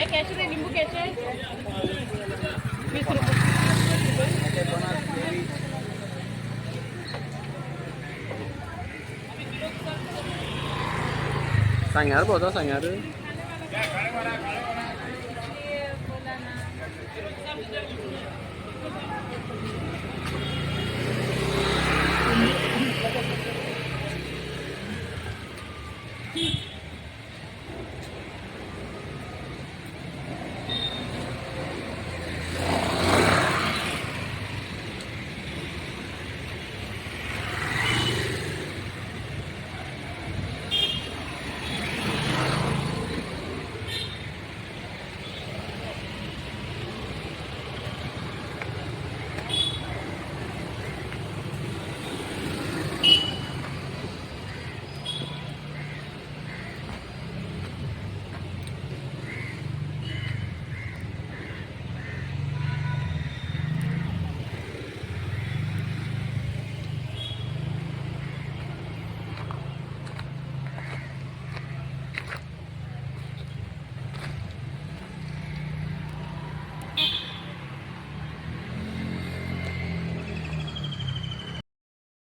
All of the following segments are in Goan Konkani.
कैसे रे नींबू कैसे? 20 रुपये. सांग्यार भोंवता सांग्यार.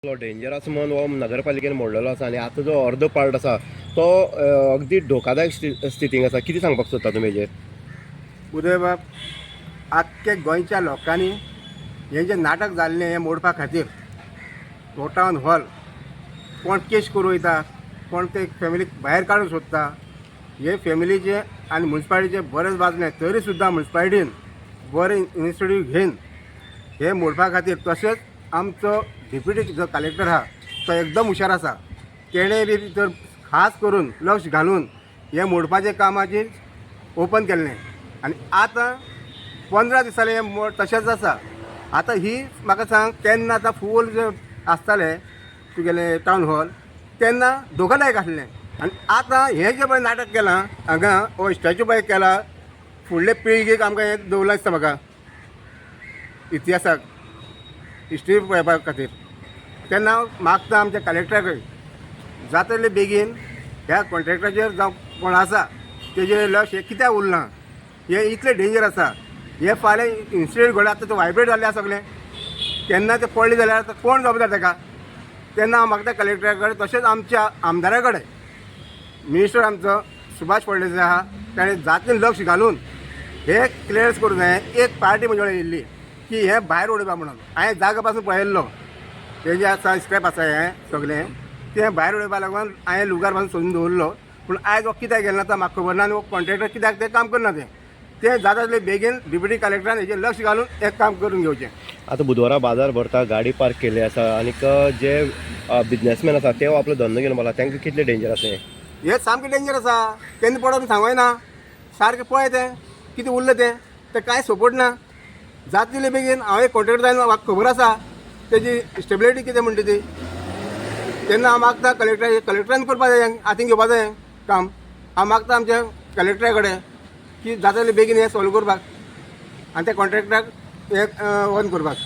डेंजरस म्हणून हो नगरपालिकेन मोडलेलो आसा आनी आतां जो अर्दो पार्ट आसा तो अगदी धोकादायक स्थितीक आसा. कितें सांगपाक सोदता तुमी हेजेर? उदयबाब, आख्खे गोंयच्या लोकांनी हें जें नाटक जाल्लें हें मोडपा खातीर हो टावन हॉल कोण केश करूं वयता, कोण ते फॅमिलीक भायर काडूंक सोदता. हे फॅमिलीचें आनी मुन्सिपालिटीचें बरेंच वाजलें तरी सुद्दां मुन्सिपालिटीन बरें इनिशिएटीव घेवन हें मोडपा खातीर, तशेंच आमचो डेप्युटी जो कलेक्टर आहा तो एकदम हुशार आसा. तेणें बी तर खास करून लक्ष घालून हें मोडपाचें कामाचेर ओपन केल्लें आनी आतां 15 दिसांनी हें मोड तशेंच आसा. आतां ही म्हाका सांग, तेन्ना आतां फूल जे आसतालें तुगेलें टावन हॉल तेन्ना धोकादायक आसलें आनी आतां हें जें पळय नाटक केलां हांगा, हो स्टॅच्यू पळय केला, फुडले पिळगेक आमकां हें दवरलां दिसता म्हाका इतिहासाक, हिस्ट्री पळोवपा खातीर. तेन्ना हांव मागता आमच्या कलेक्टरा कडेन, जाता तितले बेगीन ह्या कॉन्ट्रॅक्टराचेर जावं कोण आसा तेजेर लक्ष हें कित्याक उरलां, हें इतलें डेंजर आसा. हें फाल्यां इन्सिडंट घडला, आतां ते वायब्रेट जाल्लें आसा सगळें. केन्ना ते पडले जाल्यार आतां कोण जबाबदार तेका? तेन्ना हांव मागता कलेक्टरा कडेन, तशेंच आमच्या आमदारा कडेन, मिनिस्टर आमचो सुभाष फळदेसाय आहा, ताणें जातीन लक्ष घालून हे क्लियर्स करूं जाय. एक पार्टी म्हजे कडेन येयल्ली की हें भायर उडोवपा म्हणून. हांवें जागो पासून पळयल्लो, तें जें आसा स्क्रॅप आसा हें सगळें तें भायर उडोवपा लागून हांवें लुगार पासून सोदून दवरलो. पूण आयज हो कित्याक गेलो ना तो म्हाका खबर ना आनी हो कॉन्ट्रॅक्टर कित्याक तें काम करना. तें तें जाता तितलें बेगीन डेप्युटी कलेक्टरान हेजेर लक्ष घालून एक काम करून घेवचें. आतां बुधवारा बाजार भरता, गाडी पार्क केल्ली आसा आनीक जे बिजनेसमॅन आसा ते आपलो धंदो घेवन बसला, तांकां कितलें डेंजर आसा हें? हें सामकें डेंजर आसा. केन्ना पडत सांगना, सारकें पळय तें कितें उरलें तें, तें कांय सपोर्ट ना. जाता तितले बेगीन हांव एक कॉन्ट्रॅक्टर जावन म्हाका खबर आसा तेजी स्टेबिलिटी कितें म्हणटा ती. तेन्ना हांव मागता कलेक्टर, कलेक्टरान करपा जाय, हातीन घेवपा जाय काम. हांव मागता आमच्या कलेक्टरा कडेन की जाता तितले बेगीन हें सॉल्व करपाक आनी त्या कॉन्ट्रॅक्टराक हें ऑन करपाक.